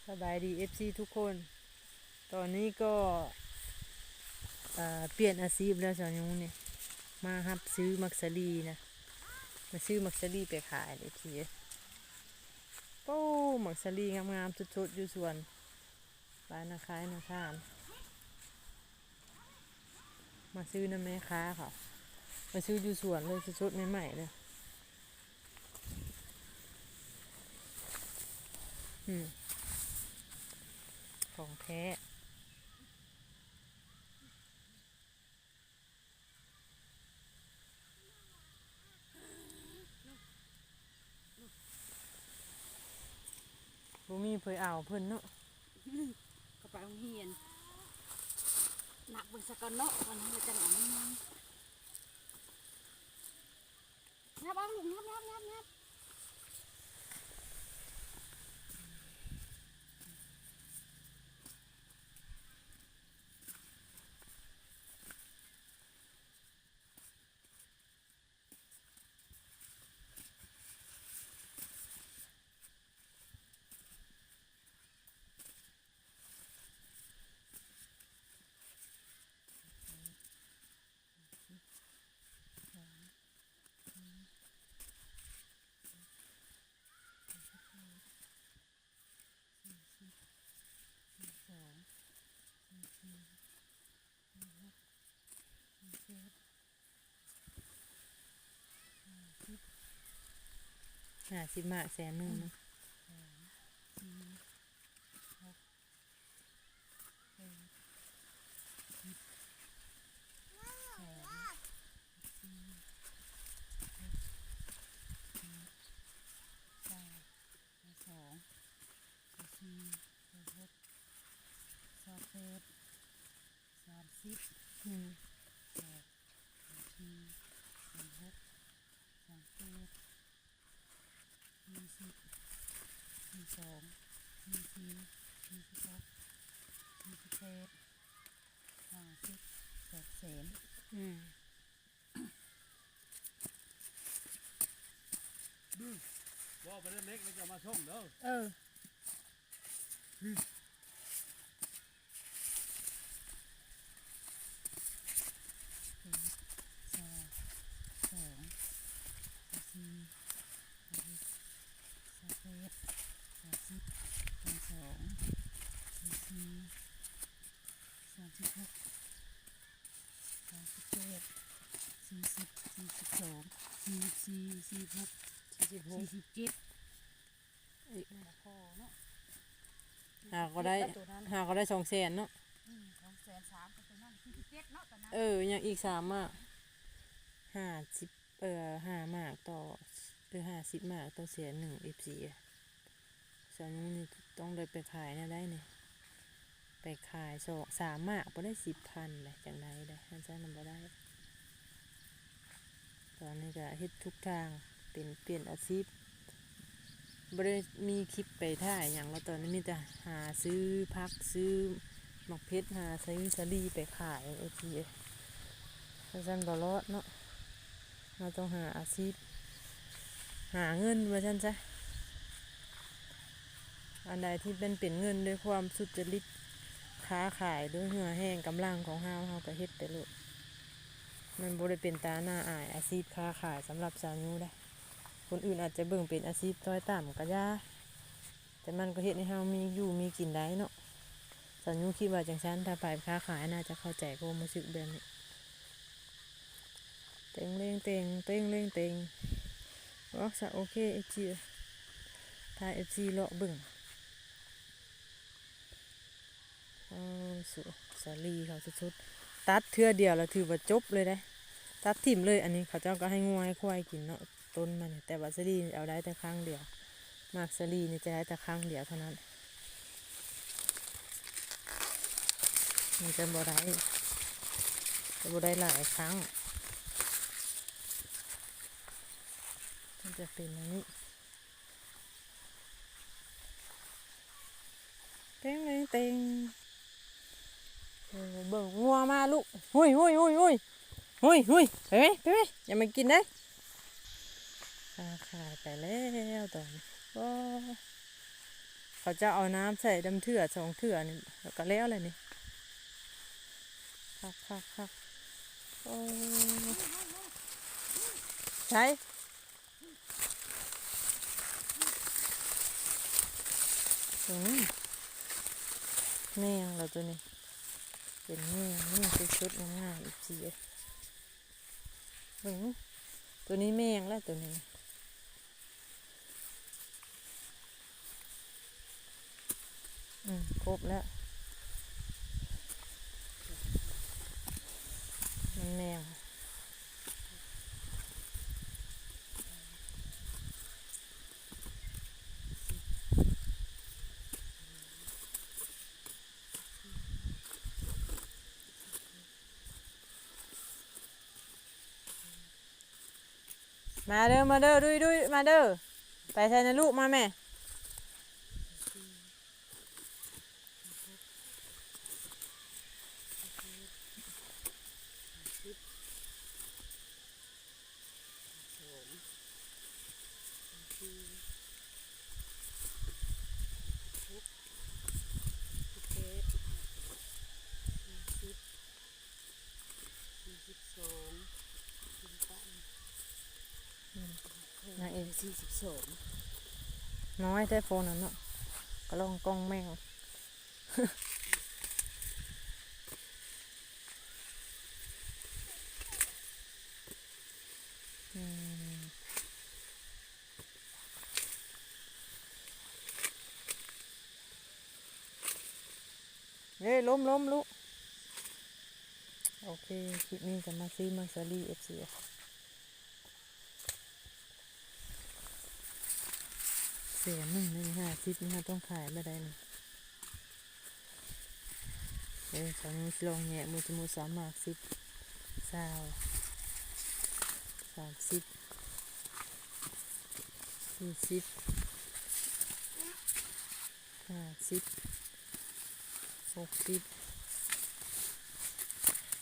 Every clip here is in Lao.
ສະບາຍດີ ເອັຟຊີ ທຸກຄົນ. ຕອນນີ້ກໍ ເອີ ປ່ຽນອາຊີບແລ້ວ ສາວຍຸງນີ້ ມາຮັບຊື້ໝາກສາລີນະ, ມາຊື້ໝາກສາລີໄປຂາຍ ເອັຟຊີ. ໂອ້ ໝາກສາລີງາມໆ ສົດໆ ຢູ່ສວນ ຫຼາຍນະ ຂາຍນະທ່ານ. ມາຊື້ນຳແມ່ຄ້າເຂົາ, ມາຊື້ຢູ່ສວນເລີຍ ສົດໆ ໃໝ່ໆ ເລີຍ. ອືມ ຂອງແທ້. ບໍ່ມີເຜີຍເອົາເພິ່ນເນາະ. ກໍໄປໂຮງຮຽນ ນັບເບິ່ງຊະກ່ອນເນາະ ວັນນີ້ລະຈັ່ງເອົາມາ. ນັບເອົາລູກ ນັບ ນັບ ນັບ ນັບ. ຫ້າສິບໝາກແສນໜຶ່ງເນາະ. ສອງ ຊາວ ຊາວສີ່ ຊາວຫົກ ຊາວແປດ ສາມສິບ ອືມ ແປດ ສາມສີ່ ສາມຫົກ ສາມແປດ ສີ່ສິບ ສີ່ສອງ ສີ່ສີ່ ສີ່ສິບຫົກ ສີ່ສິບແປດ ຫ້າສິບ ສອງແສນ. ອືມ ບໍ່ໄປເລັກ ແລ້ວຈະມາສົ່ງເດີ. ເອີ ສອງ ສອງ ສີ່ ສາມສິບ ສາມສິບສອງ ສາມສິບຫົກ ສາມສິບແປດ ສີ່ສິບ ສີ່ສິບສອງ ສີ່ສິບສີ່ ສີ່ສິບຫົກ ສີ່ສິບຫົກ ສີ່ສິບເຈັດ ອີກ ພໍເນາະ. ຫາກໍໄດ້ ຫາກໍໄດ້ສອງແສນເນາະ. ອືມ ສອງແສນສາມ ກໍຕົວນັ້ນ ສີ່ສິບເຈັດເນາະ ຕົວນັ້ນ. ເອີ ຍັງອີກສາມໝາກ ຫ້າສິບ ເອີ ຫ້າໝາກຕໍ່ ຫຼື ຫ້າສິບໝາກຕໍ່ແສນໜຶ່ງ ເອັຟຊີ. ສາວຍຸງນີ້ຕ້ອງໄດ້ໄປຂາຍແນວໃດນີ້? ໄປຂາຍສອງ ສາມໝາກບໍ່ໄດ້ສິບພັນໃດ ຈັ່ງໃດໃດ ຄັນຊັ້ນນະບໍ່ໄດ້. ຕອນນີ້ກະເຮັດທຸກທາງ ເປັນ ປ່ຽນອາຊີບ ບໍ່ໄດ້ມີຄລິບໄປຖ່າຍຫຍັງແລ້ວ. ຕອນນີ້ມີແຕ່ຫາຊື້ຜັກ ຊື້ໝາກເຜັດ ຫາຊື້ສາລີໄປຂາຍ ເອັຟຊີເອີຍ. ຄັນຊັ້ນບໍ່ລອດເນາະ. ເຮົາຕ້ອງຫາອາຊີບ ຫາເງິນວ່າຊັ້ນຊະ. ອັນໃດທີ່ມັນເປັນເງິນດ້ວຍຄວາມສຸດຈະລິດ ຄ້າຂາຍດ້ວຍເຫື່ອແຮງກຳລັງຂອງເຮົາ ເຮົາກໍເຮັດໄປໂລດ. ມັນບໍ່ໄດ້ເປັນຕາໜ້າອາຍອາຊີບຄ້າຂາຍສຳລັບສາວຍຸງໃດ. ຄົນອື່ນອາດຈະເບິ່ງເປັນອາຊີບຕ້ອຍຕ່ຳກໍຢ່າ ແຕ່ມັນກໍເຮັດໃຫ້ເຮົາມີຢູ່ມີກິນໄດ້ເນາະ. ສາວຍຸງຄິດວ່າຈັ່ງຊັ້ນ ຖ້າໃຜຄ້າຂາຍໜ້າຈະເຂົ້າໃຈຄວາມຮູ້ສຶກແບບນີ້. ເຕັງເລັງເຕັງ ເຕັງເລັງເຕັງ ອອກຊະ. ໂອເຄ ເອັຟຊີ ພາ ເອັຟຊີ ເລາະເບິ່ງ. ເອີ ສາລີເຂົາສຸດໆ ຕັດເທື່ອດຽວລະຖືວ່າຈົບເລີຍເດ້ ຕັດຖິ້ມເລີຍ. ອັນນີ້ເຂົາເຈົ້າກໍໃຫ້ງົວໃຫ້ຄວາຍກິນເນາະ ຕົ້ນມັນ. ແຕ່ວ່າສາລີເອົາໄດ້ແຕ່ຄັ້ງດຽວ ໝາກສາລີນີ້ຈະໄດ້ແຕ່ຄັ້ງດຽວເທົ່ານັ້ນ. ມັນຈະບໍ່ໄດ້ ຈະບໍ່ໄດ້ຫຼາຍຄັ້ງ ມັນຈະເປັນອັນນີ້. ເຕັງເຕັງເຕັງ ເອີ ເບິ່ງງົວມາລູກ. ຫຸຍ ຫຸຍ ຫຸຍ ຫຸຍ ຫຸຍ ຫຸຍ ໄປໄໝ ໄປໄໝ ຢ່າມາກິນເດ້. ຂ້າຂາຍໄປແລ້ວຕອນນີ້. ໂອ້ ເຂົາເຈົ້າເອົານ້ຳໃສ່ດຳເທື່ອສອງເທື່ອນີ້ ແລ້ວກໍແລ້ວແຫຼະນີ້. ຄັກໆໆ ໂອ້ ໃສ? ອືມ ແມງລະໂຕນີ້ ເປັນແມງ ແມງສຸດໆ ງາມໆ ເອັຟຊີເອີຍ ເບິ່ງ ໂຕນີ້ແມງລະໂຕນີ້. ອືມ ຄົບແລ້ວ ມັນແມງ. ມາເດີ ມາເດີ ດຸຍໆ ມາເດີ. ໄປໃສນະລູກ ມາແມ່. ອືມ ນາງເອກ ສີ່ສິບສອງ ນ້ອຍແທ້ໂຟນນັ້ນເນາະ ກະລ່ອງກ່ອງແມ່ງ. ອືມ ເອີ ລົ້ມໆ ລູກ. ໂອເຄ ຄລິບນີ້ກໍມາຊື້ໝາກສາລີ ເອັຟຊີ ແສນໜຶ່ງນີ້ ຫ້າສິບນີ້ ເຮົາຕ້ອງຂາຍບໍ່ໄດ້ນີ້. ເອີ ສາວຍັງຊິລອງແຍະ ໝົດ ໝົດສາມໝາກ ສິບ ຊາວ ສາມສິບ ສີ່ສິບ ຫ້າສິບ ຫົກສິບ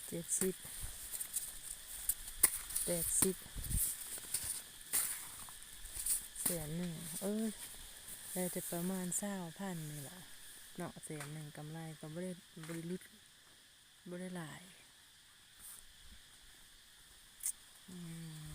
ເຈັດສິບ ແປດສິບ ແສນໜຶ່ງ ເອີຍ ໄດ້ແຕ່ປະມານຊາວພັນນີ້ລະເນາະ ແສນໜຶ່ງ ກຳໄລກໍບໍ່ໄດ້ ບໍ່ໄດ້ຫຼຸດ ບໍ່ໄດ້ຫຼາຍ. ອືມ